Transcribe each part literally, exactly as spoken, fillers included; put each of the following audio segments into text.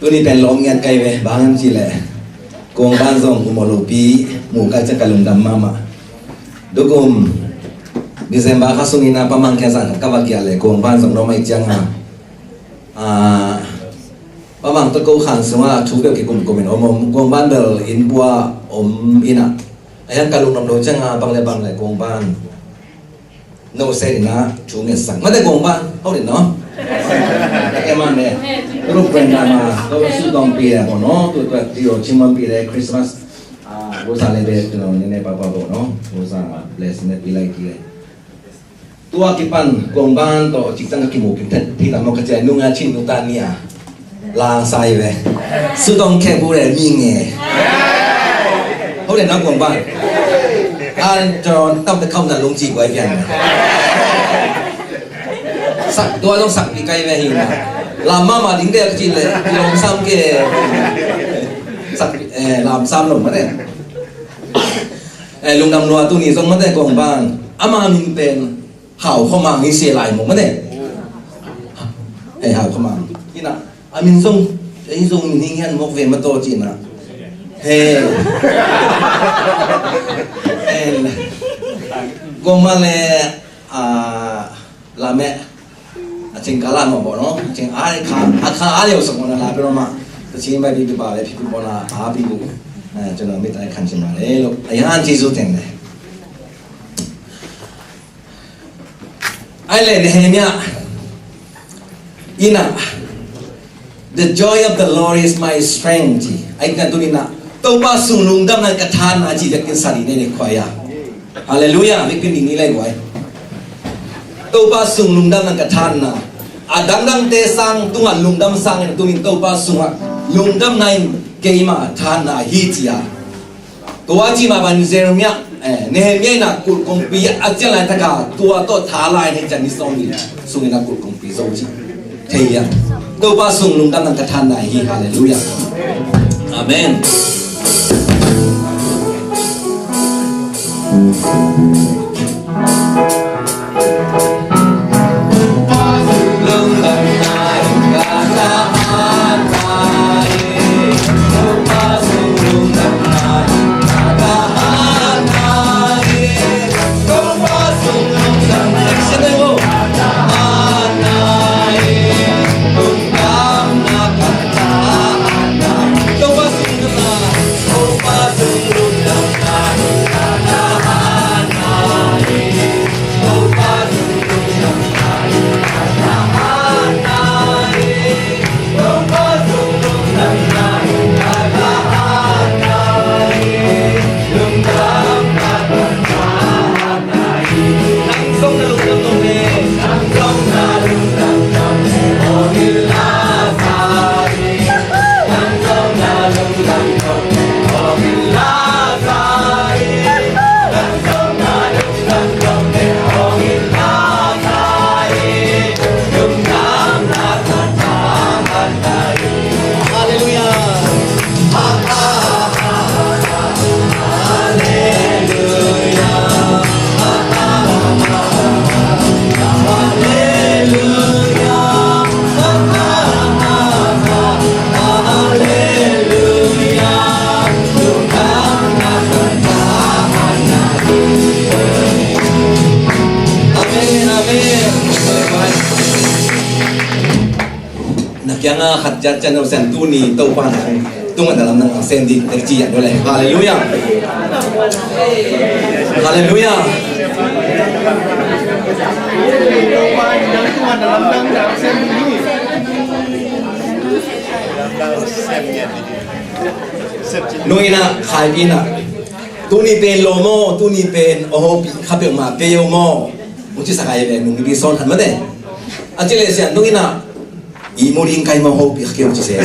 Tuni pen lawm ngiat kai ve, bang hiam cih leh Kong Van zong um aw lopi mu kai ciang ka lungdam mahmah. Tukum December kha sungin a Pa Mang kiang zan khat ka va kial leh Kong Van zong nuam ahih ciangin a, Pa Mang tawh ko khan sungah thu peuh kikum kum in om om, Kong Van bel inn pua om in a, a hiang ka lungdam lo ciangin a bang le bang le Kong Van no se in a thu ngetsak mate Kong Van, hoh in no. Em an ne. Rup pen na ma, ko su tong pi le ko no, tu tu ti ro chim man pi le Christmas. Ah, ko sa le be tu no ne ne pa pa ko no. Ko sa bless ne pi lai ki le. Tua kipan Kong Van tawh cikcang ka kimu kim then, thei tam lo ka ci a, nung a cin nung ta ni a. Lang sai ve. Sutong khe bu le mi nge. Hoh le na Kong Van. An John tam te khau na lung ci guai pian. Sak tua long sak pi kai ve hi na. Lam mama ding de ci le, long sam ke. Sak, eh, lam sam lo ma de. Eh, lungdam lua tuni zong mate Kong Van. Ama min pen Hau Khua Mang hi se lai mawk mate. Eh, Hau Khua Mang. Ina, a min zong, ei zong min hi ngian mawk ve ma taw ci na. He. Eh, Kong Van le, ah, la me. A cing ka la mawk bo no. A cing ai kha, a kha ai yo sa ko na la pe ro ma. Ta cing bai pi pi ba le pi pi bo na a pi bu. Eh, cun a mit ai khan cin ma le lo. A yan ci zu teng le. Ai le Nehemiah. Ina. The joy of the Lord is my strength. Ai kan tu ni na. Topa sung lungdam nan ka than na ci vekin sari ne ne khua ya. Hallelujah. Vekin ni ni lai wai. Topa sung lungdam nan ka than na. A dangdang te sang tunga lungdam sang en tu ni Topa sunga lungdam na in keima than na hi ci a. Tua ci mah bang Jeremiah, eh, Nehemiah in a kulh kongpi a ciang laitaka tua tawh tha lai in hih ciang ni sawm ni sungin a kulh kongpi zo ci. Thei hiam? Topa sung lungdam nan ka than nai hi. Halleluiah. Amen. Amen, amen. Na kiangah khat ciat ciat na sem tuni Topa na tungah na lamdang a sem ding tek ci a dole. Halleluiah. Halleluiah. Nung ina khai ina. Tuni pen lo maw, tuni pen oho pi kha peuh ma pe yo maw. Mu ci sakai ve nung bi son han ma de. A ci le sian nung ina. I muling kai ma hopi kha keu ci se.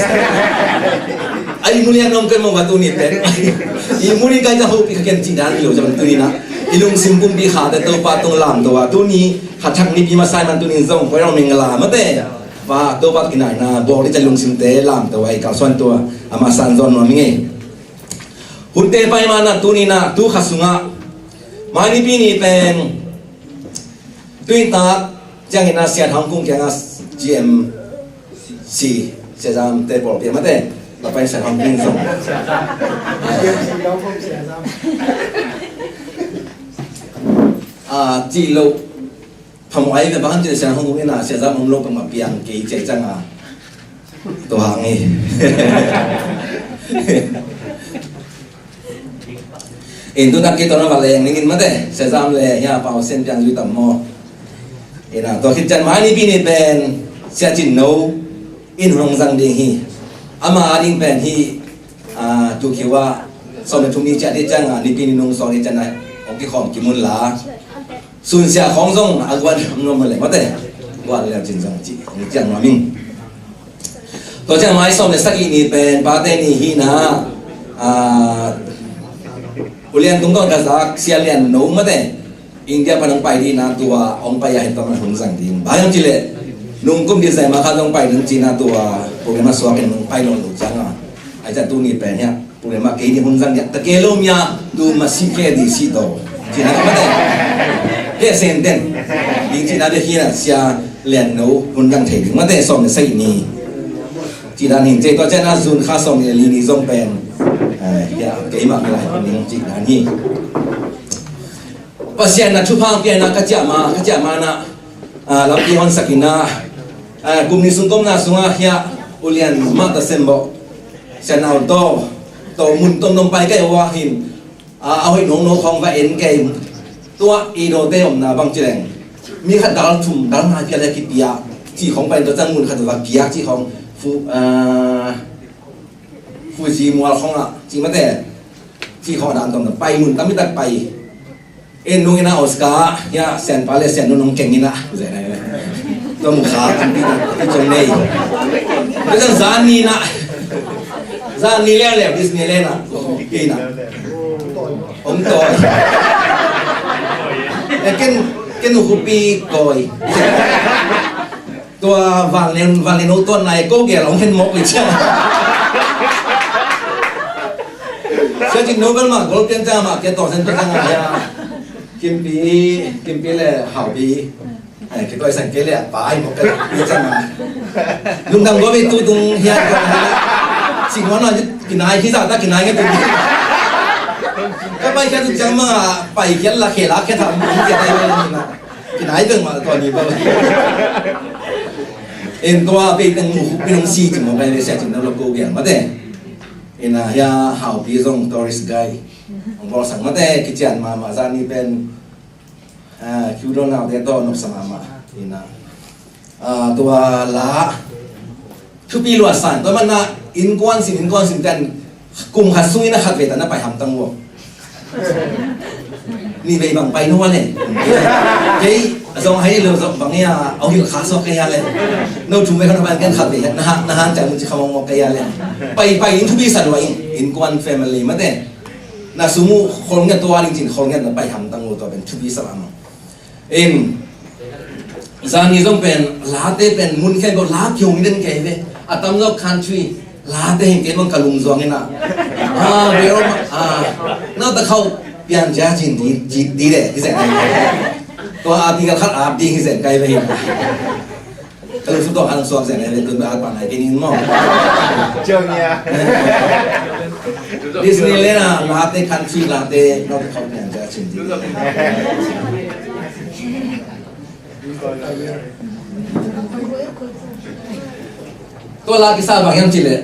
Ai muling nom kai ma ba tuni pen. I muling kai ka hopi kha ken ci dan lo jam tuni na. I lungsim pumpi kha te Topa tung lam to wa tuni kha thak ni pi ma sai man tuni zong poi rong ming la ma te. Wa Topa kinai na bol ni ta lungsim te lam to wa i ka suan to ama san zon no mi nge. Hun te pai ma na tuni na tu kha sunga. Mai ni pi ni pen. Tuin tak ciangin a siat Hong Kong kiangah G M C Sia Zam te pawl pia mate. Lapai sa hong pin song. Ah, cih loh phamawh ai ve bang han cih Sia Zam hong ina Sia Zam hong lo phamawh piang kei cih ciang a. Tua hang hi. In tu nak kei tua na va leng ning in mate, Sia Zam le hia Pau Sen piang zui tam maw. Ina tua khit ciang mai Nipi ni pen Sia Cin No in hong zang ding hi. Ama a ding pen hi, ah, tu kiwa sawm le thum ni ciah dih ciang a Nipi ni nung sawm dih ciang a hong kikhawm kimun la. Sunsia khawng zong a guan nuam le mate. Guan le cin zong ci hong ciang nuam ing. Tua ciang mai sawm le sagih ni pen pate ni hi na, ah, U Lian Tung Dawn ka zak Sia Lian No mate. India pan hong pai dih na tua hong pai a hin tua man hong zang ding. Bang hong ci le nung kum dih zai ma kha hong pai ding ci na tua program a suak in hong pai lo lo ciang a. Ai ciang tu ni pen hia. Pule ma kei ni hun zang dia ta ke lo mia tu ma si ke di si to. Cina ka mate. Ke sen den. Ding cina de hina Sia Lian No hun zang thei ding mate sawm le sagih ni. Cina ning ce to cina zun kha sawm le li ni zong pen. Eh, ya, kei ma lai ni cina ni. Pasian na thupha pian na ka ciah ma, ka ciah ma na, ah, lampi hon sak in na, ah, kum ni sung kom na sung a hia, U Lian ma ta sem bo. Sia Nau to, to mun tom tom pai kai wa hin, ah, a hoih nong nong khong va en kai. Tua i do te om na bang ci leng. Mi khat dal thum, dal nai pia le ki pia. Ci khong pai to cang mun khat va kia ci khong. Fu, ah, fu ci mual khong a, ci mate. Ci khong dan tom na pai mun tam mi tak pai. En nung ina Oscar, ya, Sian pa le Sian nu nung keng ina. Zai nai le. Tua mu kha kan pi na, pi chong nei. Pi chong zan ni na. Zan ni le le, bis ni le na. Pi na. Om to. Ya ken, ken nu pi koi. Tua van len, van len u tuan nai ko gel ong hen mok le cia. Sia Cin No bel mah gol pian cia mah ke tawh sen pian cia mah ya. Kimpi, Kimpi le Haupi. Ai, ke tawh san ke le pai mok ke pian cia mah. Lungdam gol bi tu tung hia. Sing wan na kinai hisa ta kinai nge tu. Ka pai kia tu cia mah pai kia la ke la ke tham kia ta. Kinai beng mah tua ni bel. En tua pei teng mu pi nong si ci mawk ai le Sia Cin No lo ko biang mate. Ina hia Haupi zong tourist guide. Ong bol sang mate kician mah mah zani pen. Ah, kiu do nau te to nop sa mah mah. Ina. Ah, tua la. Thupi lua san, tua man na innkuan sin, innkuan sin ten kum khat sungin a khat ve ta na pai hamtang ua. Ni vei bang pai nuam le. Kei zong hai lo zong bang ia au hil kha sok kei ia le. No thum ve khat pai ken khat ve na ha na han cang ci khamong mok kei ia le. Pai pai in thupi sa lua in innkuan family mate. Na sung u khol ngiat tua ling cin khol ngiat na pai hamtang ua tua pen thupi sa lua mong. In zani zong pen late pen mun khen ko la kiong den kei ve. A tam lo country late hin kei mang ka lung zuang ina. Ah, bero ah, na ta khau pian ja jin di di di le di se. Tua a di ka khat a di hi se kai ve hin. Ka lung su to kan suak se le tu ba pa nai kei nin mo. Jong ya. Disneyland a late country late na ta khau pian ja jin di. Tua la kisa bang hiam cih leh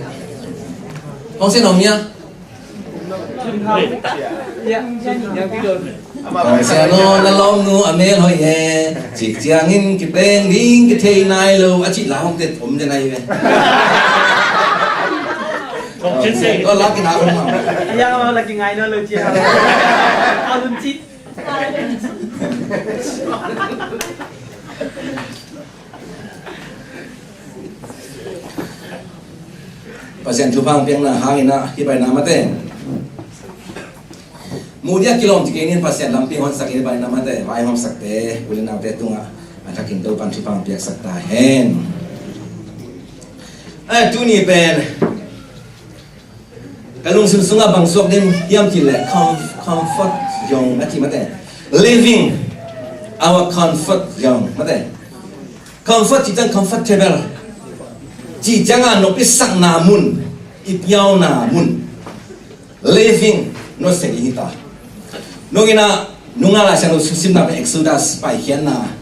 hong sia nong mia. Hong sia no na lawmnu a mel hoih e. Cik ciangin kipeng ding kithei nai lo a cih la hong tet om de nai ve. Tua la kina hong ma. Ya la kingai no lo cia. A lun cih. Pasian thupha piakna hangin ah hi pai na mate. Mudia kilawm ci kei nin Pasian lampi honsak hi pai na mate. Vai honsak te, uli naute tungah a thakin Topan thupha piaksak ta hen. Eh, tuni pen ka lungsim sungah bang suak ding hiam cih leh com-, comfort zone a cih mate. Leaving our comfort zone mate. Comfort cih ciang comfortable. Cih ciangah nopsakna mun, i piauna mun, living, nusia ding hi ta. Nungin ah, nunga Lai Siangtho simna pen Exodus, Paikhiatna.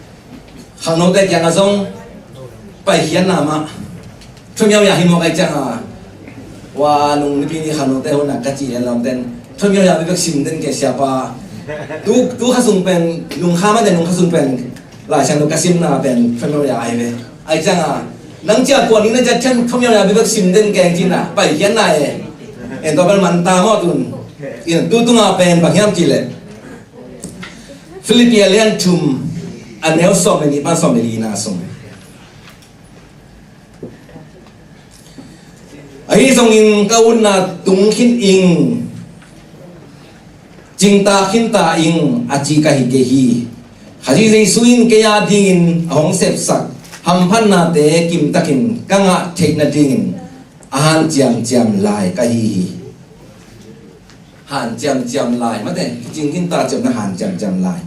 Khangnote kiangah zong Paikhiatna mah. Thumiau ya hi mawk ai ciangah, wa nung nipi ni khangnote hun ah ka cih lian lawm ten, thumiau ya bek sim den kei siapa. Tu, tu kha sung pen, nung kha mah den nung kha sung pen Lai Siangtho ka simna pen thumiau ya ai ve. Ai ciangah, nang cia kuan ning na cia thian thumiau ya bek sim den keng cina, Paikhiatna e. En tua bel man ta maw tun. In tu tunga pen bang hiam cih leh, Philippi a lian thum, a neu sawm le nih pan sawm le lina sung. Ahi zongin ka utna tung khin ing, cingta khinta ing a ci ka hi kei hi. Khazih Jesu in kei a dingin a hong sepsak hamphatnate kimtakin ka ngah theih nadingin a hanciamciam lai ka hi hi. Hanciamciam lai, mate, cing khinta ciamna hanciamciam lai.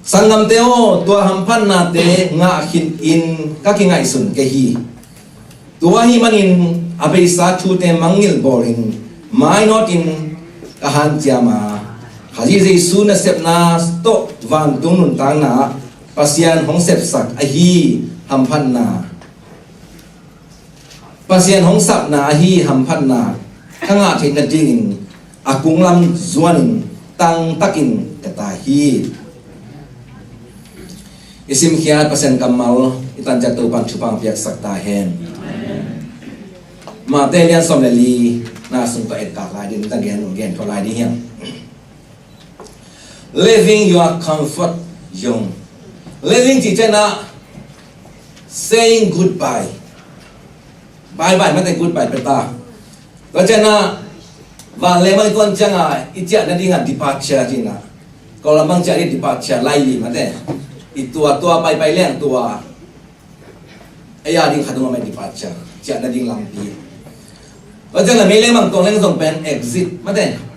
Sanggamte aw, tua hamphatnate ngah khin in ka kingaihsun kei hi. Tua ahih manin a beisa thute mangngilh bawlin mainawtin ka hanciam a, Khazih Jesu nasepna tawh vantung nuntakna ah Pasian hong sepsak ahi hamphatna, Pasian hong sapna ahi hamphatna ka ngah theih nadingin a kunglam zuanin tangtakin ka tai hi. I simkhiat Pasian kammal i tanciat Topan thupha piaksak ta hen. Mate lian sawm le li na sung tawh etkak lai ding, ta gen, gen tawh lai ding hiam? Leaving your comfort zone. Leaving cih ciangin ah saying goodbye. Bye bye, mate, goodbye pia ta. Tua ciangin ah vanleng bang i tuan ciangin ah i ciah nading ah departure cih na. Kawlgam bang ciah ding departure lai li, mate. I tua, tua paipai leng tua. Ei a ding khat om a mai departure, ciah nading lampi. Tua ciangin ah meileng bang tuang leng zong pen exit, mate.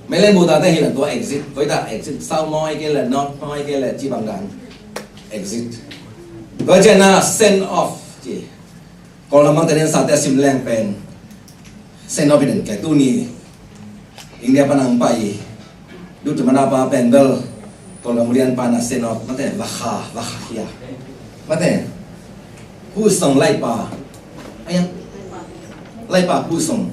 Meileng bu tate hi la tua exit, koi ta exit, south maw ai kei le, north maw ai kei le, ci bang dan. Exit. Tua ciangin ah send off ci. Kawlgam bang te nen sate a sim leng pen send off i den kei, tuni India pan ang pai duhtu mana pa pen bel Kawlgam ulian pa na send off, mate, vakha, vakha hia. Mate, pu song lai pa. Ayan, lai pa pu song.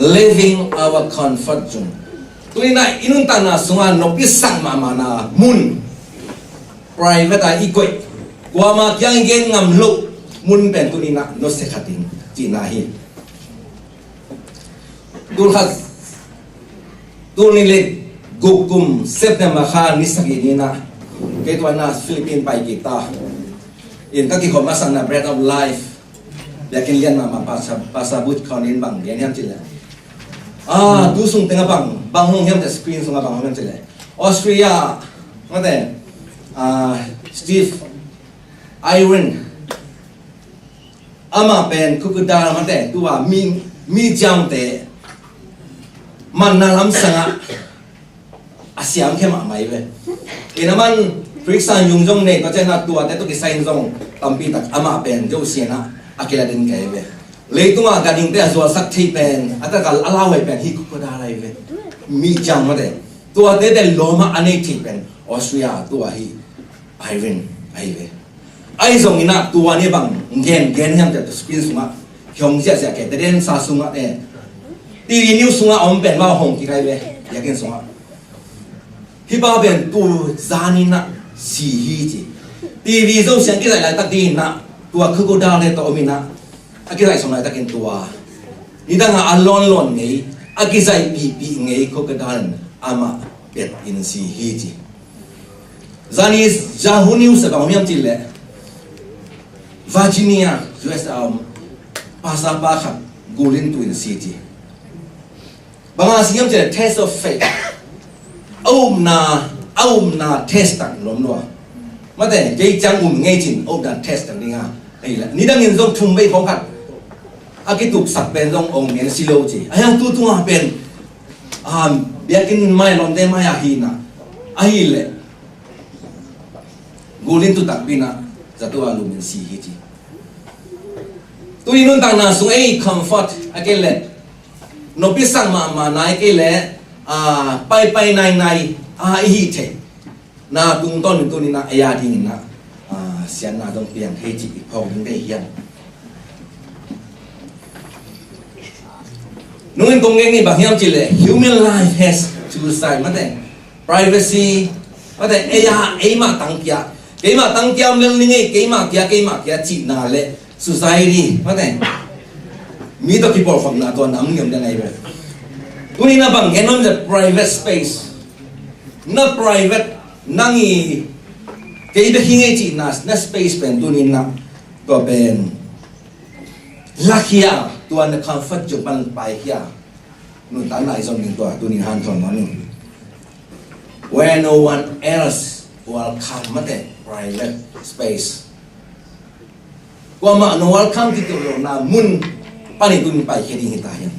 Living our comfort zone. Tuni na i nuntakna sunga nopsak mahmahna mun, private a i koih, kuama kiang i gen ngam loh mun pen tuni na nusia kha ding cihna hi. Tul khat, tul nih le guk kum September kha ni sagih ni na kei tua na Philippines pai kik ta. In ka kikhop masakna Bread of Life biakinn lian mahmah Pastor, Pastor Butch Conlin bang gen hiam cih leh, ah, tu sung tengah bang, bang hong hiam cih leh, screen sungah bang hong hiam cih leh, Austria, mate, ah, Steve Irwin, amah pen crocodile, mate, tua mi, mi ciamte manna lam sangah a siam khia mahmah hi ve. In aman Phriksang yung zong nei, tua ciangin ah tuate tawh kisai in zong tampi tak amah pen zosian ah a kila den kei ve. Leitungah ganhingte a zualsak thei pen, a takal a lauhuai pen hi crocodile ahi ve. Mi ciang mate. Tuate te lawmah a nei thei pen Austria tua hi. Irene ahi ve. Ahi zongin ah tua ni bang gen gen hiam cih leh screen sungah hiong ziahziah kei, te den sa sungah te, T V news sungah om pen mah hong kik ahi ve. Biakinn sungah hih pa pen tu zanin ah si hi ci. T V zosian kizaih laitak dingin ah tua crocodile te tawh om in ah a kizaih sung laitakin tua nidangah a lawnlawn ngei, a kizaih pihpih ngei crocodile in amah bet in si hi ci. Zani Yahoo News a bang om hiam cih leh Virginia, U S A om pastor pa khat gul in tu in si ci. Bang a si hiam cih leh test of faith. A upna, a upna test tak lom lua. Mate, kei ciang um ngei cin a upna test tak ding a. Ei la, nidangin zong thum vei khong khat a kituksak pen zong ong men si lo ci. A hiang tu tunga pen, ah, biakinn mai lawmte mai a hi na. Ahi leh, Bulin tu takpi na, zato a lumin si hi ci. Tuni nuntakna sung ei comfort a kei leh, nopi sang mahmah na a kei leh, a, paipai nainai a i hih theih na tungtawn in tuni na ei a dingin na, a, siatna zong piang thei ci i phawk ding ve hiam. Nungin kong gen ni bang hiam ci leh, human life has two side, mate. Privacy, mate, ei a, ei mah tang kia, kei mah tang kia om lel ning ei, kei mah kia, kei mah kia cihna leh society, mate. Mi tawh kipawlkhopna tua nam niam dang ai ve. Tuni na bang gen om the private space. Na private, nang i kei bek hi ngei cihna, na space pen tuni na tua pen lakhia, tua na comfort zone pan paikhia. Nuntakna i zon ding tua tuni hanthawn nuam ing. Where no one else welcome, mate, private space. Kuamah no welcome kituh lohna mun pan i tuni paikhia ding hi ta hiam.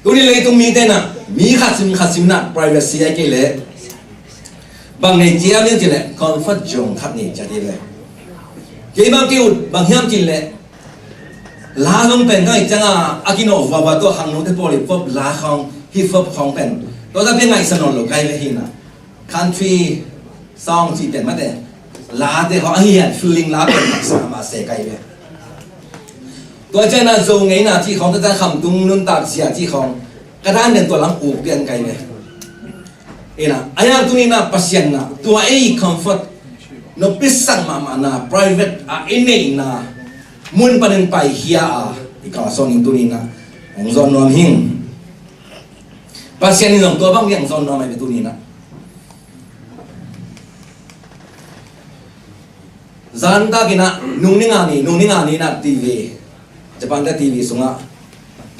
Tuni leitung mite na, mi khat sim khat sim na privacy a kei leh bang nei ciam in ci leh comfort zone khat nei ciam hi ve. Kei bang kei ut bang hiam ci leh, la zong pen ka ngaih cianga a kinawh vuava tua khangnote pawl hip hop la khawng, hip hop khawng pen tua ta pen ngaihsa nawn lo kai ve hi na. Country song cih pen mate, late khawng a hian feeling la pen maksa mah se kai ve. Tua ciangin a Zo ngeina cih khawng, tua ciang khamtung nuntak zia cih khawng, ka dan den tua lam uk pian kai ve. Ina, a hiang tuni na Pasian na tua ei comfort nopi sak mahmah na private a i neihna mun panin paikhia a i kalsuan in tuni na hong zon nuam hing. Pasian in zong tua bang liang zon nuam ai ve tuni na. Zan takin ah nung ni nga ni, nung ni nga ni na T V, Japan te T V sungah,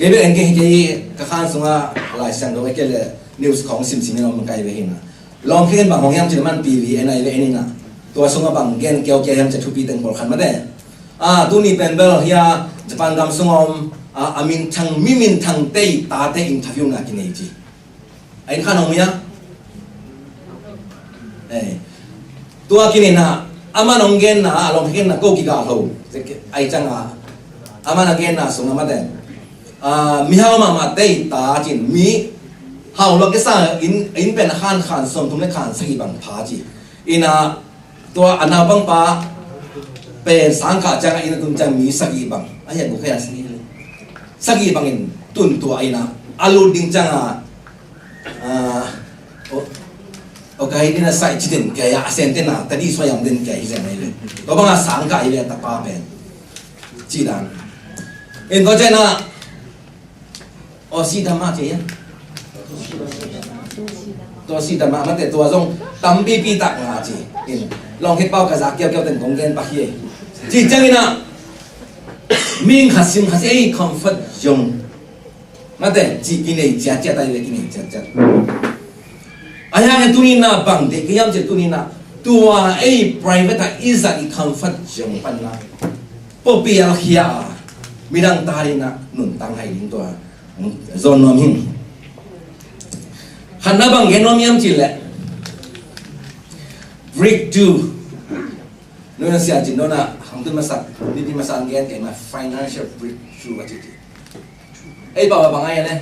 kei bek en kei, kei ka khan sungah Lai Siangtho a kei le news khawng simsim in om kai ve hi na. Lawm khen bang hong hiam cin man T V en ai ve en in ah, tua sungah bang gen kiau kia hiam cia thupi teng pawl khan mate. Ah, tuni pen bel hia Japan gam sungah om, ah, a minthang, mi minthang te i tate interview na kinei ci. A inn khan hong hia? Eh. Tua kinin ah, aman hong genna, a long genna ko kikah lo. Ai ciang ah, aman a genna sung a mate. Ah, mihau mahmah te i ta cin, mi hau lo kisa in, in pen khan khan sawm thum le khan sagih bang pha ci. In ah, tua a naupangpa pen sang kah ciang a inn a tun ciang mi sagih bang. A hian guk hei a sagih le. Sagih bangin tun tua in ah, a lut ding ciang a, ah, o, o ka hi ding a sai ci den kei a, a sen te na, ta di suai am den kei hi zen mai le. Tua bang a sang kah hi le a tapa pen. Ci dan. In tua ciang a, Aussie dam a ci a. Tua Aussie dam a mate tua zong tampipi tak nga ci. In, long khit pau ka zak kiaukiau ten kong gen pak hi. Ci ciangin ah, ming khat sim khat ei comfort zone. Mate, ci kinei ciatciat ai ve kinei ciatciat. A hiang e tuni na bang de, kei hiam ci tuni na. Tua ei private a i zat i comfort zone pan na. Pawpial khia a, midang ta ding na, nuntak hai ding tua. Zon nuam hing. Khatna bang gen nuam hiam ci le. Breakthrough. Nuna sia cin nuna, hang tun masak, niti masak gen kei ma financial breakthrough a ci ci. Ei, bang, bang ai le.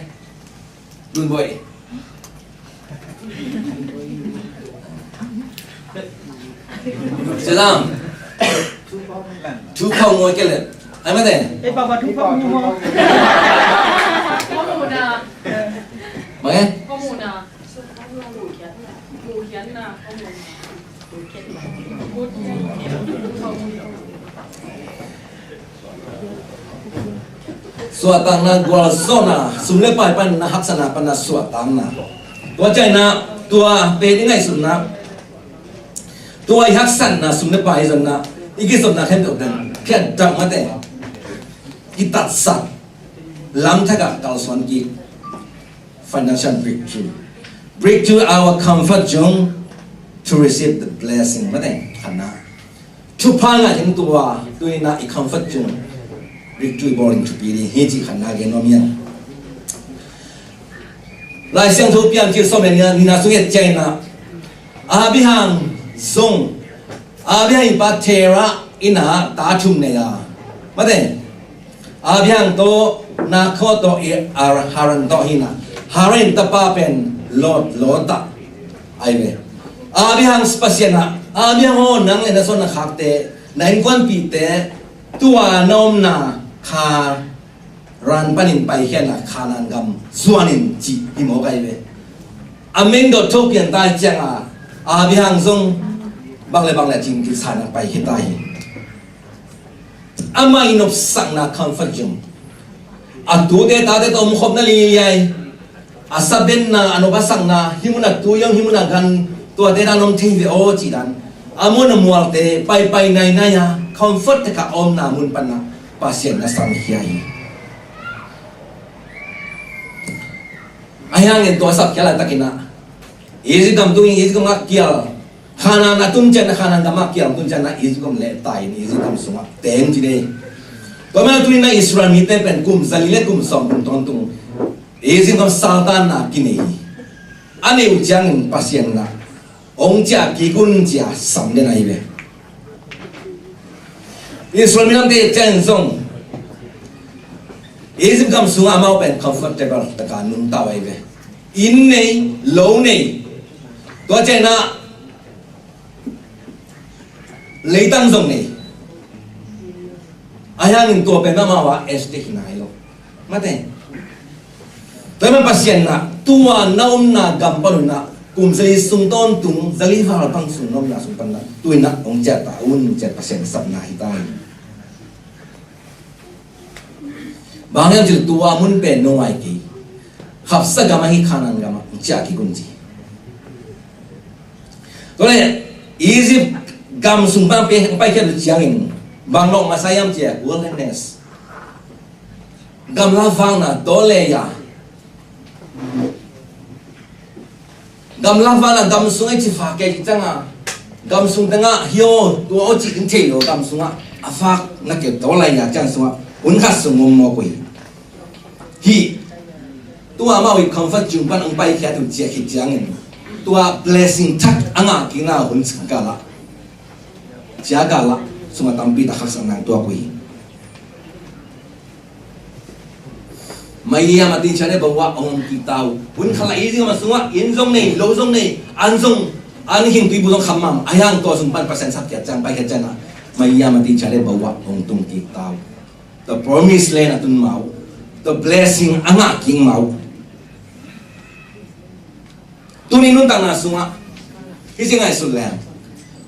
Dun boy. Salam. Thu khau ngoi ke le. Ai mate. Eh, papa, thu khau ngoi. Khau muna. Bang eh? Khau muna. Suahtakna gualzawhna, sum le pai pan na haksatna pan na suahtakna. Tua ciangin ah, tua pen i ngaihsutna, tua i haksatna, sum le pai zonna, i kizopna khempeuh pen phiat dak mate. I tatsak lam thakah kalsuan kik. Financial breakthrough. Break through our comfort zone to receive the blessing. Mate, khatna. Thupha ngah ding tua, tuni na i comfort zone. Breakthrough bawling thupi ding hi ci khatna gen nuam hiam. Lai Siangtho Piancil sawm le nihna sung i et ciangin ah, Abraham zong, Abraham i pa Terah in ah ta thum nei a, mate, Abraham tawh, Nahor tawh, i Ar-, Haran tawh hi in ah, Haran tapa pen Lot, Lot ah, ai ve. Abraham Pasian ah, Abraham aw, nang le na suan na khakte, na innkuanpihte, tua na omna Haran panin paikhia in ah Kanaan gam zuan in ci hi mawk ai ve. A meng dot tho pian ta ciang a, Abraham zong bang le bang le cing kisa in ah paikhia ta hi. Amah i nopsakna comfort zone. A tute tate tawh omkhopna liliai. A sabenna, a nop a sakna, hih mun a tui om, hih mun a gan, tuate dan om thei ve aw cih dan. A mun a mualte, paipai nainai a, comfort tek a omna mun pan ah Pasian na samkhia hi. Ahi hangin tua sapkhia laitakin ah, Egypt gam tungin Egypt gam ah kial, Kanaan a tun ciang ah, Kanaan gam ah kial tun ciang ah, Egypt gam leh tai in Egypt gam sungah teng ci dei. Tua man a tuni in ah Israel mite pen kum zali le kum sawm kum tawntung Egypt gam saltanna kinei hi. A nei uh ciangin Pasian in ah hong ciah kik un ci a sam den ahi ve. Israel minamte ciangin zong Egypt gam sungah amau pen comfortable taka nungta uh ahi ve. Inn nei, lo nei, tua ciangin ah leitang zong nei. Ahi hangin tua pen amau a estate hi nai lo. Mate. Tua man Pasian in ah tua na omna gam pan un ah kum zali sung tawntung, zali val bang sung na omna sung pan ah tu in ah hong ciah ta un ci a Pasian sapna hi ta hi. Bang hiam cih leh tua mun pen nong ai kei. Khapsa gam ahi Kanaan gam ah ciah kik un ci. Tua leh Egypt gam sung pan paikhia uh ciangin bang lawh masa hiam cih leh wilderness. Gamla vakna tawh lei a. Gamla vakna gam sung i ci vak kei ciang a, gam sung tengah hi aw, tua aw cih in thei lo, gam sungah a vak na keu tawh lei a ciang sungah hun khat sung om mawk uh hi. Hih tua amau i comfort zone pan hong paikhiat uh ciah khit ciangin tua blessing thak a ngah kikna hun cing kalah, cia kalah sungah tampi tak haksatna tuak uh hi. Maya mati chale bawa ong kita uh. Hun khat lah i zing ma sungah inn zong nei, lo zong nei, an zong, an hing tui bu zong kham mahmah. Ahi hang tua sung pan Pasian sap kiat ciang, pai kiat ciang ah, maya mati chale bawa ong tung kita uh. The promised land a tun ma uh. The blessing a ngah kik ma uh. Tuni nuntakna sungah hih ci ngaihsut leng,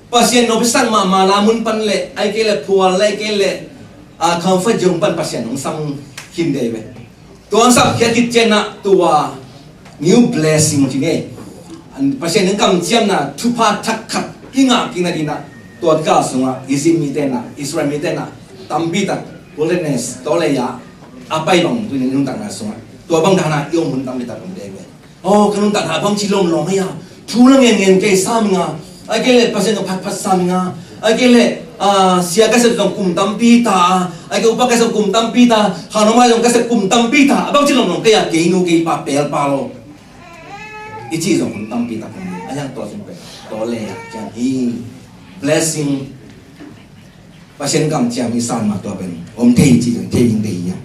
Pasian nopsak mahmah na mun pan le, ai kei le phual le, ai kei le, ah, comfort zone pan Pasian hong sam khin dei ve. Tua hong sam khiat khit ciang ah tua new blessing ci ngei. Pasian hong kamciamna thupha thak khat i ngah kik nading ah tua kal sungah Egypt mite na, Israel mite na, tampi tak wilderness tawh lei ah a pai bang tuni nuntakna sungah tua bang dan ah i om hun tampi tak om dei ve. Aw, ka nuntakna bang ci lawmlawm hia? Thu la ngen ngen kei sam nga. Ai kei le Pasian ka phat phat sam nga. Ai kei le, ah, sia ka sep zong kum tampi ta. Ai kei upa ka sep kum tampi ta. Kha no mai zong ka sep kum tampi ta. Bang ci lawmlawm kei a, kei nu kei pa pel pa lo. I ci zong kum tampi ta kum. Ai yang tua zong pe. Tua le ya, ciang hi. Blessing. Pasian kamciam i san ma tua pen om thei ci zong thei ding thei ya.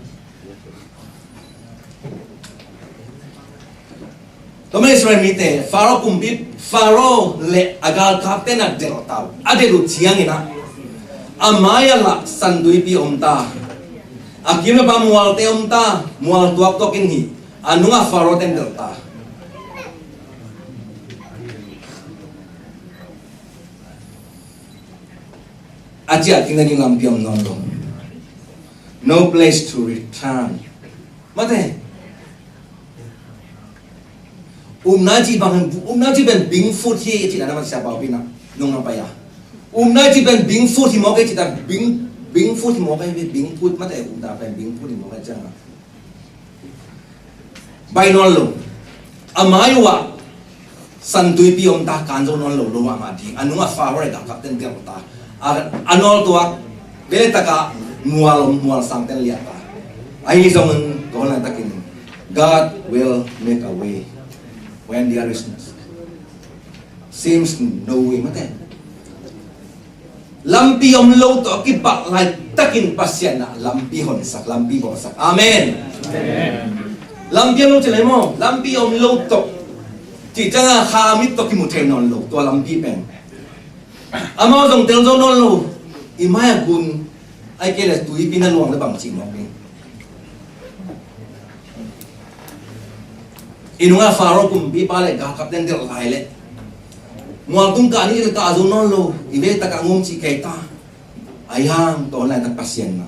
Tua man Israel mite, Pharaoh kumpi, Pharaoh le a galkapte na delh ta uh. A delh uh ciangin ah, a mai-ah lah santuipi om ta. A kim le pam mualte om ta, mual tuaktuak in hi. A nungah Pharaoh ten delh ta. A ciah kik nading lampi om nawn lo. No place to return. Mate. Umna ci bang, umna ci pen bingfut hi ci na na masa pau pina. Nong na paya. Umna ci pen bingfut hi mawk ci ta bing, bingfut hi mawk hi bingfut mate umna pen bingfut hi mawk ciang. Bai nawn lo. A mai-ah santuipi om ta, kan zo nawn lo lo mah mah ding. A nungah Pharaoh le galkapten gelh ta. A, a nawl tuak. Bele takah mual om, mual sangten liah ta. Ahi zongin, gawlna takin, God will make a way. When there is no, seems no way, mate. Lampi om lo tawh a kipat laitakin Pasian in lampi honsak, lampi bawlsak. Amen. Amen. Lampi om lo ci leh maw, lampi om lo tawh. Ci ciangin kha mit tawh kimu thei nawn lo tua lampi pen. Amau zong tel zo nawn lo. I mai-ah gun, ahih kei leh tuipi na luang leh bang ci mawk ding. I nungah Faro kumpipa leh galkapte in delh lai leh, mual tung kah ni leh kah zo nawn lo, i vei takah ngum cih kei ta. Ahi hang tua hun laitak Pasian in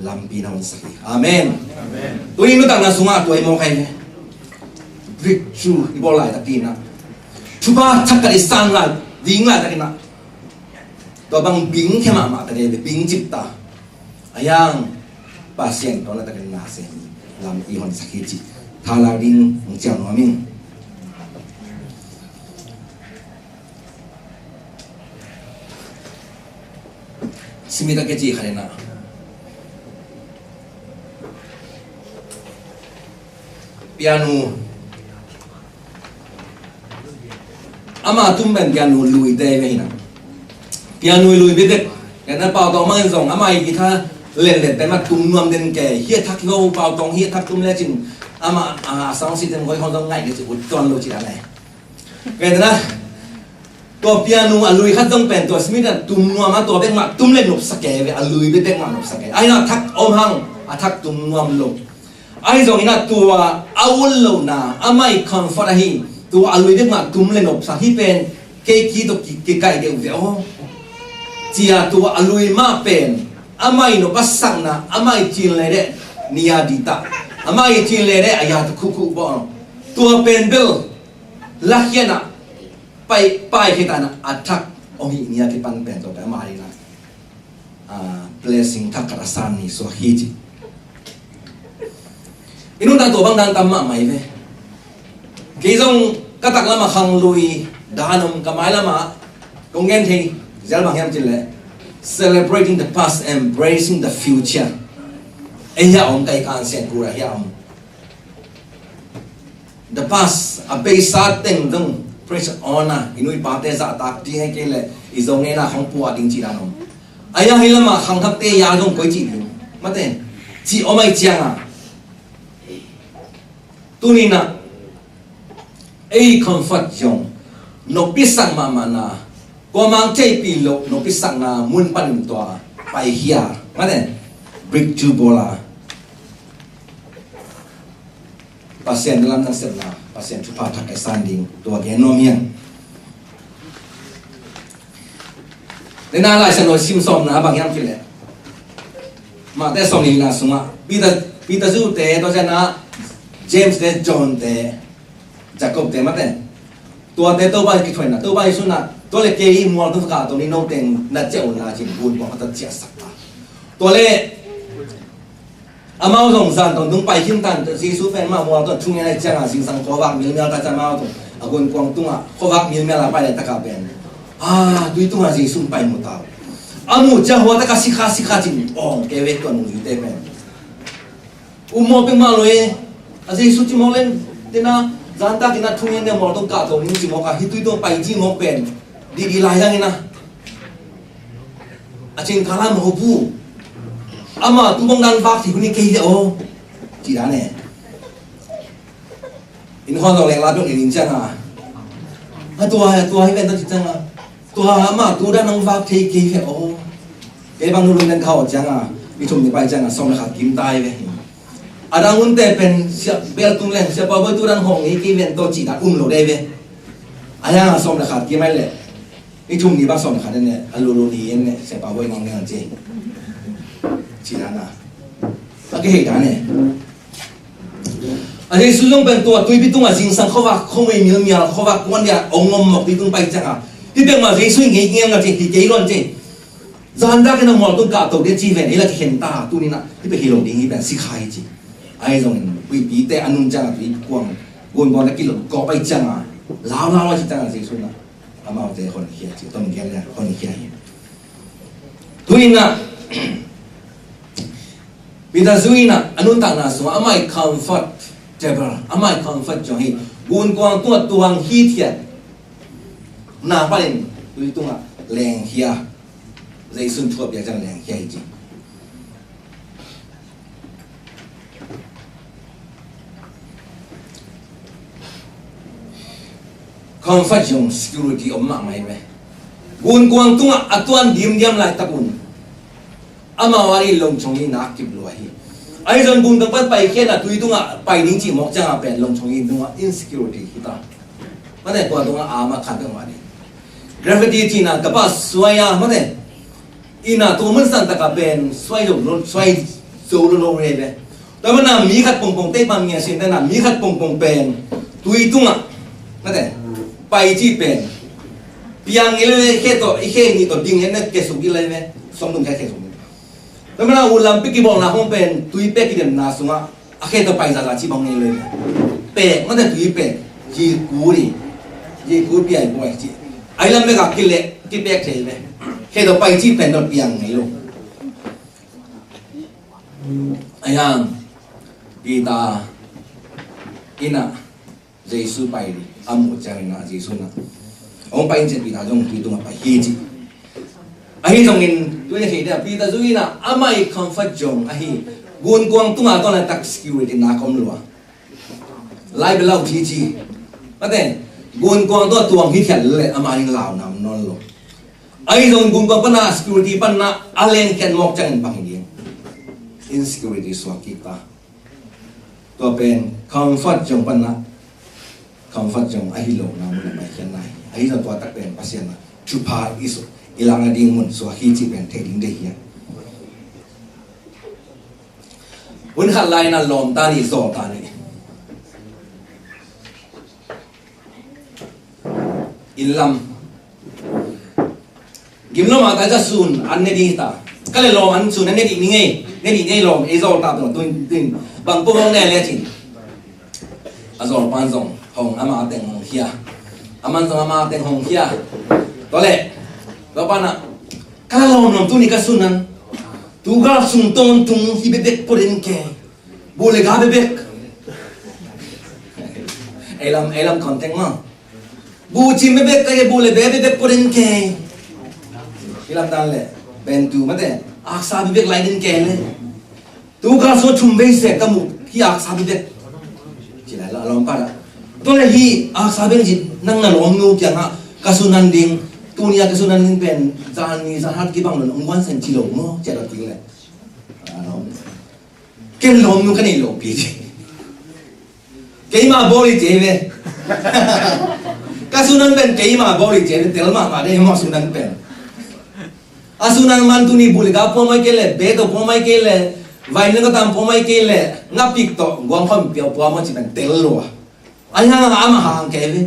lampi na honsak hi. Amen. Amen. Tuni nuntakna sungah tua hi mawk hi. Breakthrough i bawl laitak hi-in ah, thupha thak khat i san lai ding laitakin ah, tua bang bingkhia mahmah ta ding, bingcip ta. Ahi hang Pasian tua laitakin na sem, lampi honsak hi cih thalak ding hong ciam nuam ing. Smith a kici khat in ah, piano, ama tum pen piano lui te ve hi-in ah, piano lui bek bek. Kei na Pau Tawng mangin zong ama i guitar lenlen pen mah tum nuam den kei. Hi a thak lo, Pau Tawng hi a thak tum lecin ama, a, sound system koi hong zong ngaih kei ci ut tuan lo ci dan ai. Kei na tua piano a lui khat zong pen tua Smith in tum nuam a, tua bek mah tum le nopsa kei ve, a lui bek bek mah nopsa kei. Ahi na a thak om hang, a thak tum nuam lo. Ahi zongin ah tua a ut lohna, amah i comfort ahi, tua a lui bek mah tum le nopsa hi pen, kei ki tawh ki, kikaih deuh ve aw. Ci-a tua a lui mah pen, amah i nop a sakna, amah i cin le deh, nia di ta. Amah i cin le deh, a ya ta khukhu bawh. Tua pen bel, lakhia-in ah, pai, pai khia ta-in ah, a thak om hi nia kipan pen tua pen amah ding ah, ah, blessing thak khat a san ni suak hi ci. I nuntak tua bang dan tam mahmah hi ve. Kei zong ka taklam ah khang lui dan om, ka mailam ah kong gen thei zel bang hiam cih leh, celebrating the past, embracing the future. Ei hiah om, ka i kan sian kura hiah om. The past, a beisa teng zong press on a, i nu i pate zahtak ding, ahih kei leh i Zo ngeina khong pua ding cih dan om. A ya hi lamah khangthakte ya zong koi cih ding, mate, cih om ahih ciangin, tuni-in ah ei comfort zone, nopsak mahmahna, kuamah theihpih loh nopisakna mun panin tua paikhia, mate, breakthrough bawl a, Pasian lamdang sepna, Pasian thupha thak a san ding, tua gen nuam hi hang. Nidang Lai Siangtho sim sawmna bang hiam cih leh, Matthai sawmnihna sungah Peter, Peter zute, tua ciangin ah James te, John te, Jacob te, mate, tuate Topa kithuahna, Topa Jesu in ah, tua leh kei mual tung kah to ni, note na ciah un la ci-in gun kuang khat ciahsak ta. Tua leh amau zong zan tawntung pai khin ta-in, Jesu pen mah mual tawh thu ngen ahih ciangin zingsang khuavak milmial ta ciang amau tawh a gun kuang tungah khuavak milmial a pai laitak ah pen, a, tui tungah Jesu pai mu ta. A muh ciang hua tak a sikha sikha ci-in awng kei ve tua nungzuite pen. Um mawk peuhmah lo e. A Jesu ci mawk leng, tena, zantakin a thu ngen deuh mual tawh kah to ning ci mawk a, hih tui tawh pai ci mawk pen, didi lai hiangin a, a cin kala mawk bu. Amah tu bang dan vak thei hun hi kei ve aw, ci dan e. Inn khuan zong leng la peuh ni ding ciang a, a tua, a tua hi ven ta ci ciang a, tua amah tu dan nang vak thei kei ve aw. Kei bang nu lungden khau ciang a, mi thum ni pai ciang a, sawm le khat kim tai ve. A dang unte pen sia bel tung leng, sia pa boi tu dan hong ngei kei ven to ci dan um lo dei ve. A yang a sawm le khat kim ai leh, mi thum ni bang sawm le khat ne, a lulu ni en ne, sia pa boi ngong ngei ci. Ci dan a, a kihei dan e. A Jesu zong pen tua tuipi tungah zingsang khuavak, khuamui milmial khuavak kuan dia ong om mawk tui tung pai ciang a, hih peuhmah Jesu hi ngei ngiam nga ci, hi kei luan ci. Zantakin a mual tung kah to dia ci ven, ei la kikhen ta, tuni-in ah hih peuh hi lo ding, hih pen sikha hi ci. Ahi zongin huihpite a nun ciang a tui kuang, gun kuang ta kilawm kawk pai ciang a, lau lau a ci ciang a Jesu in ah amaute honkhia ci, tom gen le honkhia hi. Tuni-in ah Peter zui in ah a nuntakna sungah amah i comfortable, amah i comfort zone hi. Gunkuang tungah tuang hithiat na panin tui tungah lengkhia. Jesu'n thu a piak ciang lengkhia hi ci. Comfort zone, security om mahmah hi ve. Gunkuang tungah a tuan diamdiam laitak un amau a ding longchong in a kip lua hi. Ahi zong gunkuang pan paikhia in a tui tungah pai ding cih mawk ciangah pen longchong in tungah insecurity hi ta. Mate, tua tungah a mah khat bek mah ding. Gravity cihna ka pa suai a, mate, in a tua mun san takah pen suai zo lo, suai zo lo lo hi ve. Tua mana mi khat pongpong, tei pan ngia sin tena mi khat pongpong pen tui tungah, mate, pai cih pen piang ngei lo ve. Khe tawh, i khe nih tawh ding hen na khe suk i lai ve. Sawm tung khe khe suk i. Tua mana u lampi kibawlna hong pen tui pek kidemna sungah a khe tawh pai zaza cih bang ngei lo ve. Pek, mate, tui pek. Zikuri. Zikuri piai buai cih. Ai lam bek a kileh kipek thei ve. Khe tawh pai cih pen tawh piang ngei lo. Ahi hang Peter in a Jesu pai a muh ciangin a Jesu in a hong pai in ciang Peter zong tui tungah pai hi ci. Ahi zongin tui na thei dia Peter zui in a amah i comfort zone ahi gunkuang tungah tawh laitak security na om lua. Lai belau cici. Mate, gunkuang tawh tuang hithiat leh amah in launa om nawn lo. Ahi zongin gunkuang pan a security pan a lengkhiat mawk ciangin bang hi ding? Insecurity suak kik ta. Tua pen comfort zone pan a, comfort zone ahi lo na mun a paikhiatna hi. Ahi zong tua tak pen Pasian a thupha i su, i lak nading mun suak hi cih pen thei ding deih hi a. Hun khat lai in a lawm ta ni, zawl ta ni. Inn lam. Gim lawm a ta, ka sun an ne ding hi ta. Ka le lawm an sun an ne ding ni ngei. Ne ding ngei lawm, ei zawl ta tawh, tuin, tuin. Bang pawh hong ne le cin. A zawl pan zong hong, ama teng hong khia. Aman zong ama teng hong khia. Tua le, tua pan a, ka le lawm lawm tuni ka sun an. Tu ka sung tawntung hi bekbek pua den kei. Bu le ga bekbek. Ei lam, ei lam contact ma. Bu cim bekbek ka ye, bu le be bekbek pua den kei. Hi lam dan le. Ben tu mate. Aksa bekbek lai den kei le. Tu ka so thum vei se ka mu hi aksa bekbek. Ci lai la lawm pa da. Tua le hi aksa bekbek ci nang na lawm nu kiangah ka sun an ding. Tuni a ka sun an ding pen zan ni zan hat kibang lo, ong wan sen ci lo maw. Ci a dot ding le. A lawm. Ken lawmnu ka nei lo pi ci. Keima bawl hi ci ve. Ka sun an pen keima bawl hi ci ve, tel mahmah dei maw sun an pen. A sun an man tuni bu le ga pua mai kei le, be tawh pua mai kei le, vai ne ka tam pua mai kei le, nga pik tawh guang khawm piau pua maw ci pen tel lua. Ahi hang a ama hang kei ve.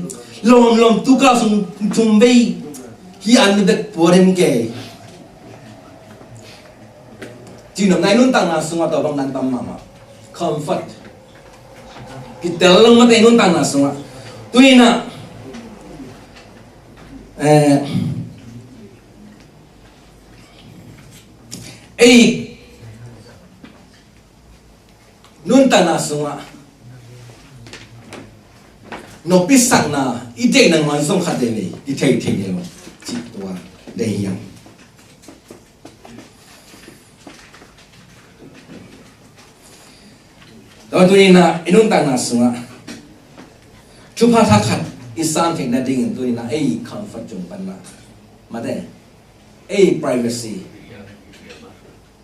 Lawm lawm tu ka sung thum vei hi an bek pua den kei. Ci nop nai nuntakna sungah tua bang dan tam mahmah. Comfort. Kitel lo mate nuntakna sungah. Tui na. Eh, ei nuntakna sungah nopsakna i deihna ngawn zong khat veve i thei thei ding lo. Cih tua dei hiam? Tua tuni na i nuntakna sungah thupha thakhat i san theihna dingin tuni na ei comfort zone panna mate ei privacy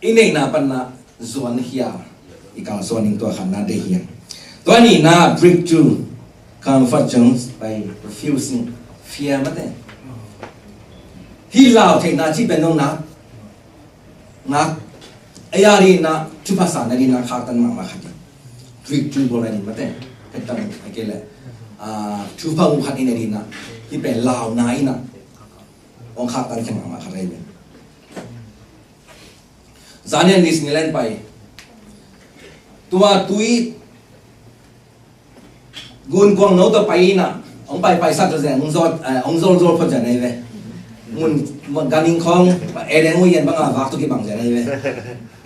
i neihna panna zuan hia i kalsuan ding tua khatna dei hiam? Tua nihna breakthrough comfort zones by refusing fear mate. Hih lau theihna cih pen dong nak ngak ei a dihna thupha sanna dihna khaktan mahmah khat hi. Breakthrough bawlna ding mate. Khetam a kei le thupha uh khat ina dihna hih pen launa ina hong khaktan khe mahmah khat ahi ve. Zanian Disneyland pai. Tua tui gunkuang no tawh pai ina hong pai paisak tawh zen hong zol, eh, hong zol zol phot zen ahi ve. Mun ganhing khawng, Eden huih bang a vak tu kibang zen ahi ve.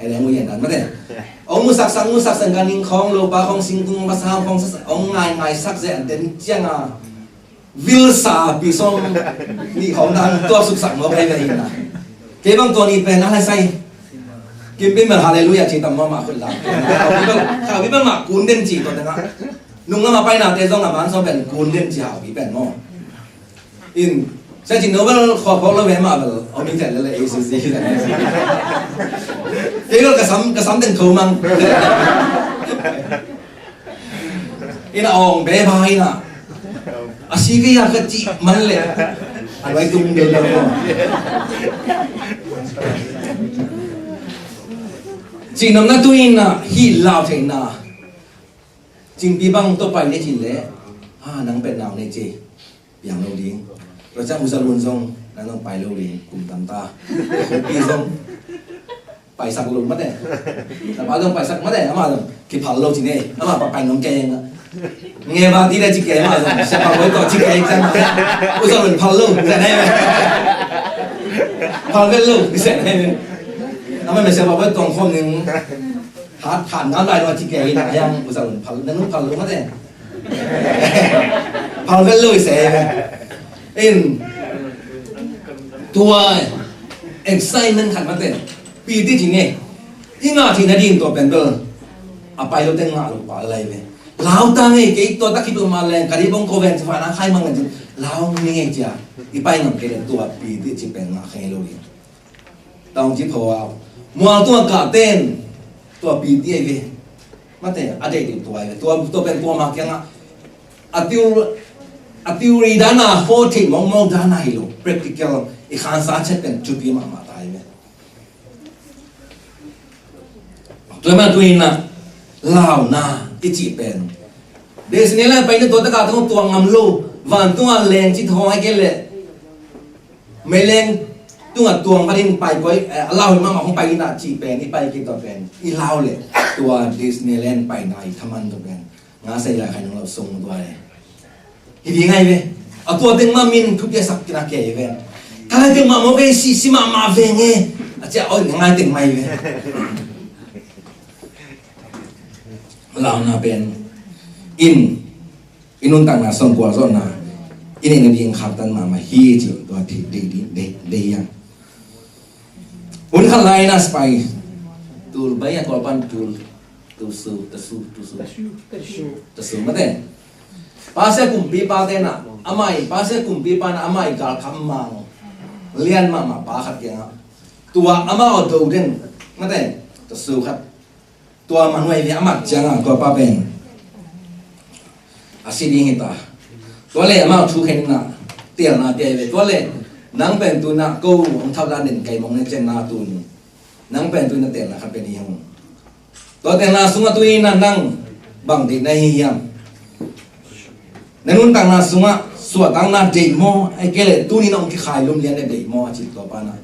Eden huih dan mate. Hong musaksak, musaksak ganhing khawng, lopa khawng, singkung, masang khawng, hong ngai ngaisak zen den ciang a vilsa pi sawm nih khawng dan tua suksak mawk ahi ve ina. Kei bang tua ni pen a lai sai. Kim pin bel hallelujah ci tam mawk mah khut la. Khawi bel mah kun den ci tua tengah. Nung lama painate zong a man sawm pen kun den ci Haupi pen maw. In, sia ci Nobel khua phawk lo ve mah bel om in tel le A C C. Kei lo ka sam, ka sam den kho mang. In a awng be ba in a. A si ve a ka ci man le. A vai tung del lo. Ci nam na tu in a hi lau thei na. Cingpi bang tawh pai ni cin le. Ha, nang pen nau nei ci. Piang lo ding. Tua ciang U Za Lun zong nang zong pai lo ding. Kum tam ta. Pi zong paisak lo mate. Tapa zong paisak mate. Ama zong kiphal lo ci ne. Ama pa pai nong keng a. Nge ba ti le ci keng ama zong. Sia pa boi tawh ci keng ciang. U Za Lun phal lo. Sia ne. Phal vel lo. Sia ne. Ama me sia pa boi tawh khom ning. Hat, hat ngam lai lo ci kei in a yang U Za Lun phal, nang phal lo mate. Phal vel lo i se. In tua excitement khat mate. Pi ti ci nge. I ngah theihna ding tua pen bel a pai lo teng ngah lo pa lai ve. Lau ta nge kei tua ta khit lo ma leng ka dih bong ko ven ci fa na khai mang nge ci. Lau ni nge cia. I pai ngam kei le tua pi ti ci pen ngah kei lo ding. Tawng ci pho a mual tua kah ten tua pi ti ai ve. Mate a deih ding tua ai ve. Tua, tua pen tua ma kiang a a theory, a theory dan a ho thei mawkmawk dan a hi lo. Practical i khansa chet pen thupi mahmah ta ai ve. Tua ma tu in a launa i cih pen Disneyland pai na tua taka tung tua ngam lo. Van tung a leng ci thawng ai ke le. Meileng tungah tuang khat in pai koi, eh, a lau hi mahmah hong pai in a cih pen, i pai kik tua pen, i lau le tua Disneyland paina i thaman tua pen. Nga sei lai khai nung lau sung tua le. Hi ding ai ve. A tua teng ma min thupi a sak kina kei ve. Ka lai teng ma mo kei si, si mahmah ve nge. A cia oi ngai teng mai ve. Launa pen. In. I nuntakna sawngkual zawhna i neihna ding khaktan mahmah hi ci tua thei dei dei dei dei hiam. Hun khat lai na spy tul bai a Kawlpan tul tusu tasu tusu tasu mate. Pasia kumpipa te na amai pasia kumpipa na amai galkham mang lian mahmah pa khat kiangah tua amah aw do den mate tasu khat. Tua man huai ve a mat ciangah tua pa pen a si ding hi ta. Tua le amau thu khen na telna pia hi ve. Tua le nang pen tu na ko hong thau dan den kai mong ne cen na tu ni. Nang pen tu na telna khat pen hi hong. Tua telna sungah tu na nang bang deih na hi hiam. Na nuntakna sungah suahtakna deih maw ai ke le tu ni na hong kikhai lum lian le deih maw a cih tua pa na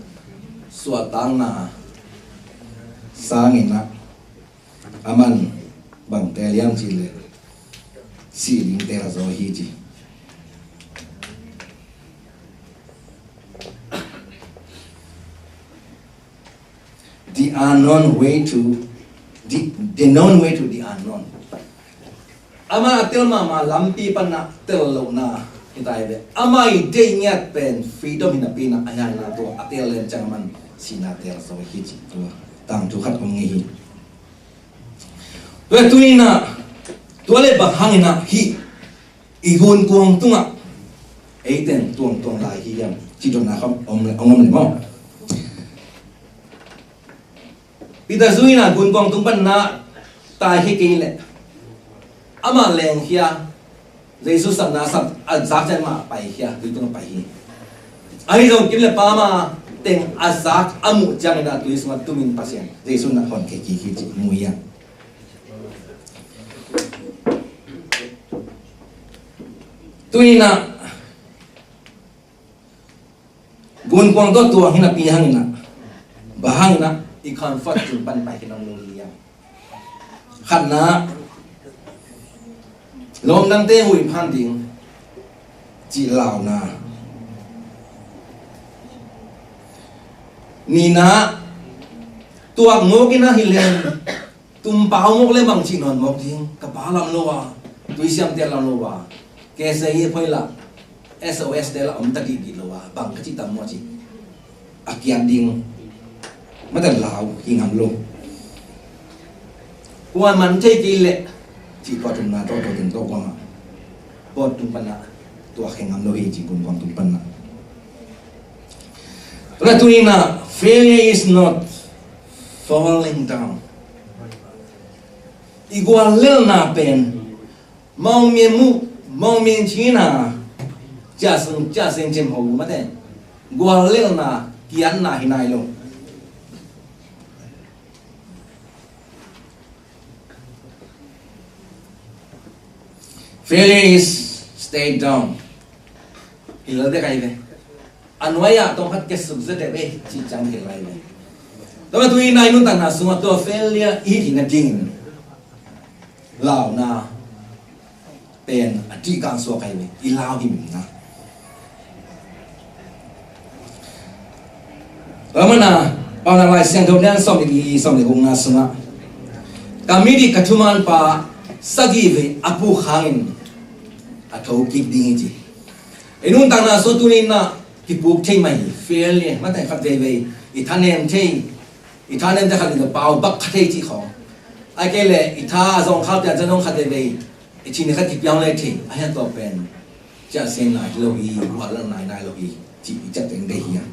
suahtakna sangin na. Aman bang teel hiam cih leh sih ding teel zaw hi ci. The unknown way to the, the known way to the unknown. Ama a tel mahmah lampi pan a tel lohna hi ta hi ve. Ama i deih ngiat pen freedom hi napi in a, a hiaina tua a tel lem ciang aman sihna teel zaw hi ci tua tangthu khat om ngei hi. Tua tu in a tua le bang hangin a hih i gunkuang tungah eiten tuangtuang lai hi hiam ci dotna khawm om le, om om le maw? Peter Zu in a gunkuang tung pan na tai hi kei leh amah leng hia Jesu sapna sap a zak ciang mah pai hia tui tungah pai hi. Ahi zong kim le pama teng a zak a muh ciangin a tui sungah tumin Pasian Jesu na hon kei kik hi ci mu hiam? Tu in a gunkuang tawh tuang hi napi hangin a bang hangin a i comfort zone pan pai hi nong lo hi hiam? Khatna lawmdangte huih phan ding cih launa. Nihna, tuak mawk in ah hi leng, tumpau mawk le bang cih nawn mawk ding, ka pa lam lo a, tuisiamte lam lo a, K S A hi phoi lah, S O S te lah om ta dihdih lo a, bang ka cih tam maw cih a kiat ding, mate lau hi ngam lo. Kuaman thei kei leh cih pawt tumna tawh, tawh tung tawh kuamah pawt tung panah tuak hi ngam lo hi cih kum kuam tung panah. Tua tuni-in ah, failure is not falling down. I guallelhna pen mawngmawng uh, mawngmawng cina, ciaseng ciaseng cem ho mate, guallelhna kiatna hi nai lo. Failure is stay down. Hilal dek ahi ve. A nuai-ah tawmkhat kiasuk zia dek ve, cih ciang hilal ahi ve. Tua tuni-in ah i nuntakna sungah tua failure i hih nadingin launa pen a dih kang suak ahi ve. I lau hi mimna. Tua mana, Paunak Lai Siangtho lian sawm le li, sawm le gukna sungah, ka mit i ka thumanpa sagih vei a puk hangin a tho kik ding hi ci. I nuntakna sung tuni-in ah kipuk thei mah hi, failure, mate khat veivei i thanem thei, i thanem thei khat in a pau bak kha thei cih khawng. Ahih kei leh i tha a zawngkhal pian ciang zawngkhal veivei i cih ni khat kipiang le thei, a hiang tua pen ciahsiatna hi lo hi, guallelhna hi nai lo hi, cih i ciah teng deih hi a.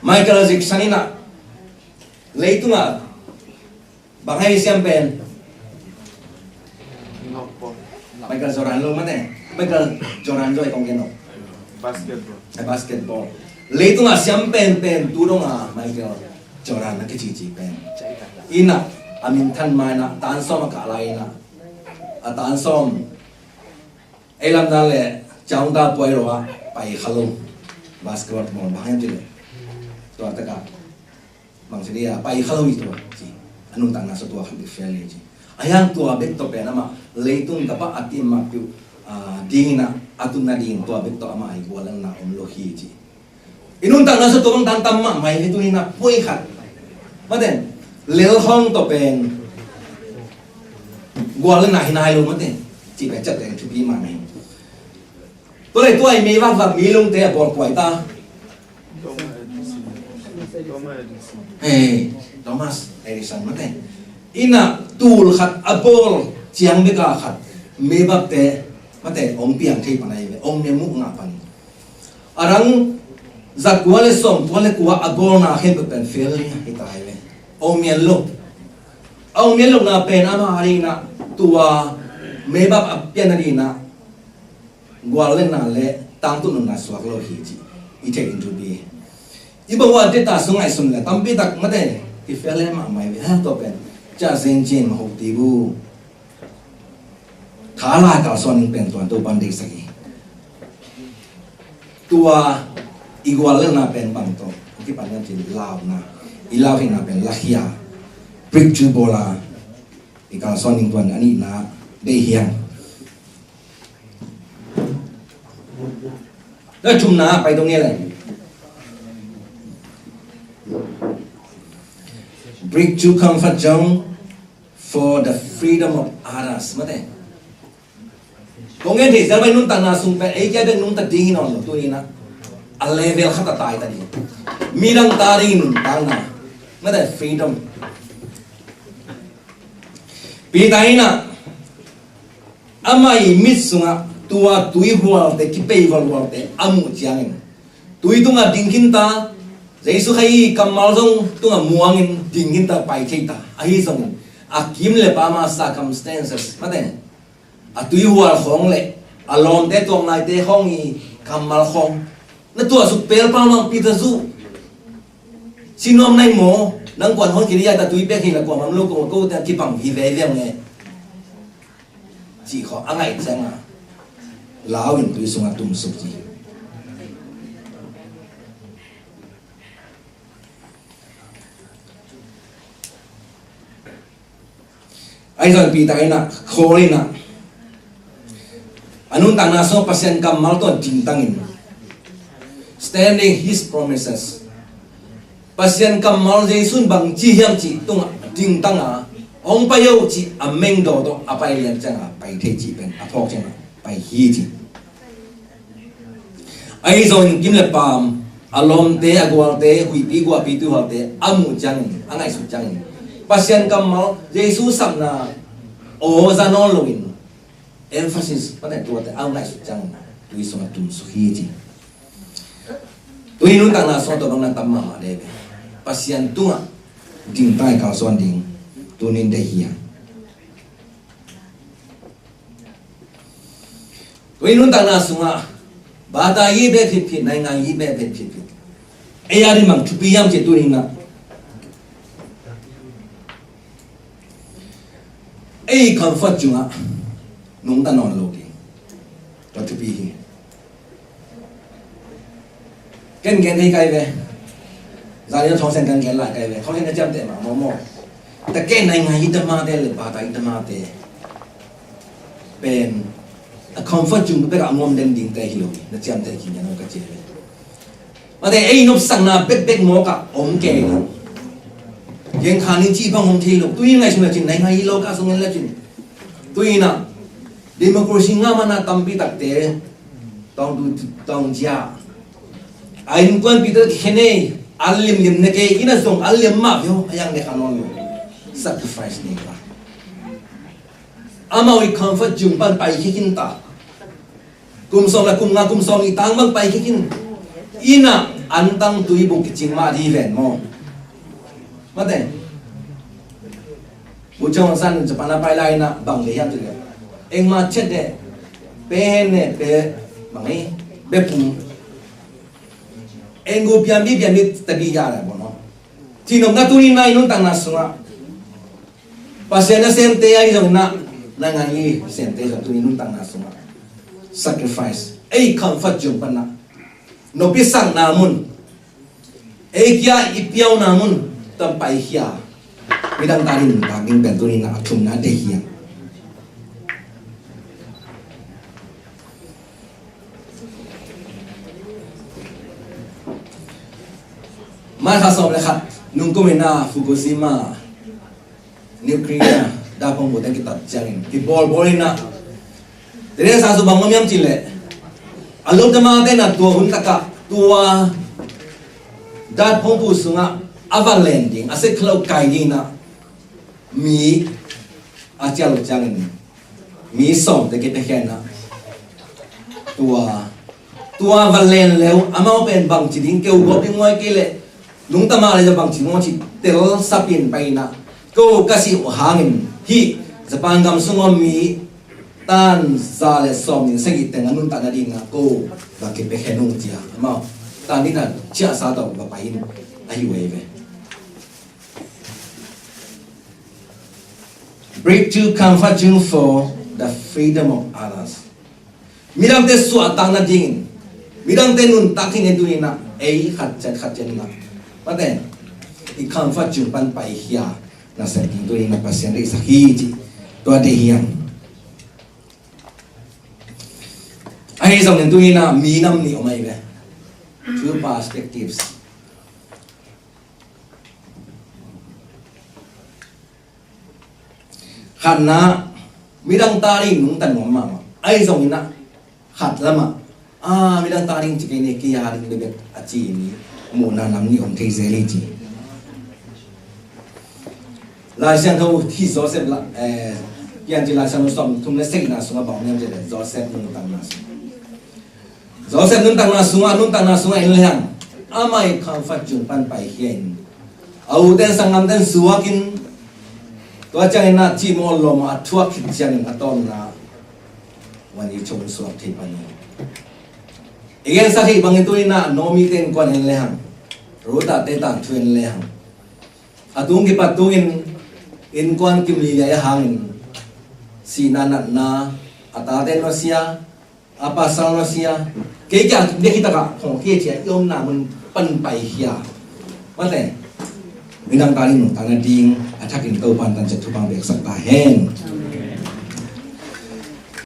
Michael Jackson in ah leitungah bang hi siam pen? Michael Jordan lo mate. Michael Jordan zo i kong gen lo. Basketball. Eh, basketball. Leitungah siam penpen tu dong a Michael Jordan na kicici pen. In ah a minthan ma in ah tan sawm a kah lai in ah, a tan sawm ei lam dan le ciang ta puai lo a pai kha lo. Basketball bang hiam cih leh tua takah bang ci dia pai kha lo hi tua ci. A nuntakna sung tua khat bek fail hi ci. A hiang tua bek tawh pen amah leitung tapa a tim mah piu, ah, ding in ah a tunna ding tua bek tawh amah i guallelhna om lo hi ci. I nuntakna sung tua bang tan tam mahmah hi ve, tuni-in ah puai khat, mate, lel hong tawh pen guallelhna hi nai lo mate, cih pen ciah teng thupi mahmah hi. Tua leh tua i meivak vak mi lungte a bawl kuai ta. Thomas Edison. Eh, Thomas Edison mate. In ah tul khat a bawl ciang bek a khat meivakte mate hong piang thei pan ahi ve, hong ne muh ngah pan. A dang za kua le sawm kua le kua a bawlna khempeuh pen fail hi ta hi ve. Hong mial lo. Hong mial lohna pen ama a ding in ah tua meivak a pianna ding in ah guallelhna le tangtun nunna suak lo hi ci i theih in thupi. I bawah data sung ngaihsun le tampi tak mate i fail le mahmah hi ve. Hang tua pen ciah zencin mah hoh ti bu. Tha lai kalsuan ning pen tuan Topa'n deihsak hi. Tua i guallelhna pen bang tawh a kipan hiam cih leh launa, i lauhina pen lakhia, breakthrough bawl a i kalsuan ning tuan a nihna deih hiam. Tua thumna pai dong ni le. Break through comfort zone for the freedom of others. Mate. Kong en thei zel bai nuntakna sung pen ei kia bek nungta ding hi nawn lo tuni-in ah. A level khat a tai ta ding. Midang ta ding nuntakna. Mate freedom. Peter in ah amah i mit sungah tua tui hualte, kipei hualhualte a muh ciangin tui tungah ding khin ta, Jesu Khazih kammal zong tungah muangin ding khin ta, pai thei ta. Ahi zongin a kim le pam a circumstances mate, a tui hual khawng le a lawmte tuak naite khawng i kammal khawng na tuah suk pelpal mah Peter zu. Sinuam nai maw, nang kuan hon kiri a ta tui pek hi la kuamah om lo ko, ko te kibang hi veve nge. Cih khawng a ngaih ciangin lau in tui sungah tumsuk ci. Ahi zongin Peter in ah, Khawl in ah, a nuntakna sung Pasian kammal tawh dingtangin, standing his promises, Pasian kammal Jesu in bang ci hiam cih tungah dingtang a, hong pai o cih a mengdaw tawh a pai lian ciangin a pai thei cih pen a phawk ciangin a pai hi ci. Ahi zongin kim le paam, a lawmte, a gualte, huihpi guahpi tuihualte a muh ciangin, a ngaihsut ciangin Pasian kammal Jesu sapna aw za nawn loin emphasis, mate, tuate a ngaihsut ciangin tui sungah tumsuk hi ci. Tui nuntakna sungah tua bang na tam mahmah dei ve. Pasian tungah dingtang i kalsuan ding tuni in deih hi hang. Tui nuntakna sungah bata i beh phitphit, naingan i beh phitphit, ei a ding bang thupi hiam cih tuni in ah ei comfort zone ah nungta nawn lo ding, tua thupi hi. Ken gen thei kai ve. Zan in thawngsen kan gen lai kai ve. Thawngsen na ciamteh mah maw maw. Ta ken naingan i tamate le bata i tamate pen a comfort zone bekah a nuam den dingte hi lo hi. Na ciamteh khin gen aw ka ci ve. Mate, ei nopsakna bekbek mawkah om kei lo. Gen kha ning cih bang om thei lo. Tui in ngaihsun le cin, naingan i lo ka sung en le cin, tui in ah democracy ngah mana tampi takte tawng tu, tawng zia a innkuanpihte kikhen ei, a limlim ne kei, inn ah zong a lim mah veu, a yang ne kha nawn lo. Sacrifice nei ka. Amau i comfort zone pan pai khin ta. Kum sawm le kum nga, kum sawm i tang bang pai khin. Inn ah antang tui buk kicing mah ding hi ven maw. Mate. Bu chong san Japan a pai lai in ah bang le hiam ci le, engmah chet de, pe ne pe, bang ei, be pum. Eng gu pian bi pian bi ta bi ya le bo no. Ci nop na tuni in ah i nuntakna sungah Pasian nasemte ahi zongin ah, naingan i semte zong tuni nuntakna sungah sacrifice, ei comfort zone pan ah, nopsakna mun, ei kia i piauna mun tawh paikhia, midang ta ding nuntak ding pen tuni in ah a thumna deih hi hang. Mai kha sawm le khat nung kum in ah Fukushima nuclear dap hong bu te kitat ciangin kibawlbawl in ah, tua ding sa su bang om hiam cih leh, a lawmte mate in ah tua hun takah tua dap hong bu sungah a va len ding, a sek kha lo kai ding in ah mi a ciah lo ciangin mi sawmte kipiakhia in ah, tua, tua va len leu amau pen bangci ding, keu gawp ding muai kei leh nungta mah leh zong bangci ding muai ci tel sapin pai in ah, ko ka sih uh hangin hih Japan gam sung om mi tan za le sawm nih sagih teng a nuntak nading ah ko va kipiakhia nung ci a, amau tan ding a ciahsa tawh va pai in ahi uh ei ve. Break through comfort zone for the freedom of others. Midangte suahtak nadingin, midangte nuntak dingin tuni in ah ei khat ciat khat ciat in ah, mate, i comfort zone pan paikhia nasep ding tuni in ah Pasian deihsak hi cih tua deih hi hang. Ahi zongin tuni in ah mi nam nih om ahi ve. Two perspectives. Khatna, midang ta ding nungta nuam mahmah, ahi zongin ah khat lamah, a, midang ta ding ci kei ni, kei a ding bekbek a ci mi muhna nam nih om thei zel hi ci. Lai Siangtho hih Joseph la, eh, Piancil Lai Siangtho sawm thum le sagihna sungah bang om hiam cih leh Joseph nuntakna sungah, Joseph nuntakna sungah, nuntakna sungah en lehang, amah i comfort zone pan paikhia in, a uten sanggamten suakin, tua ciangin ah cimawh lawmah a thuak khit ciangin a tawpna van i chong suak thei pan hi. I gensak hi bangin tuni in ah Naomi te innkuan en lehang, Ruth te tangthu en lehang, a tung kipat tungin innkuan kim liliai a hangin sihna natna, a tate nusia, a pasal nusia, kei kia bek hi takah khong kei cia i omna mun pan paikhia, mate, midang ta ding nuntak nading a thakin Topa'n tanciat thupha hong piaksak ta hen.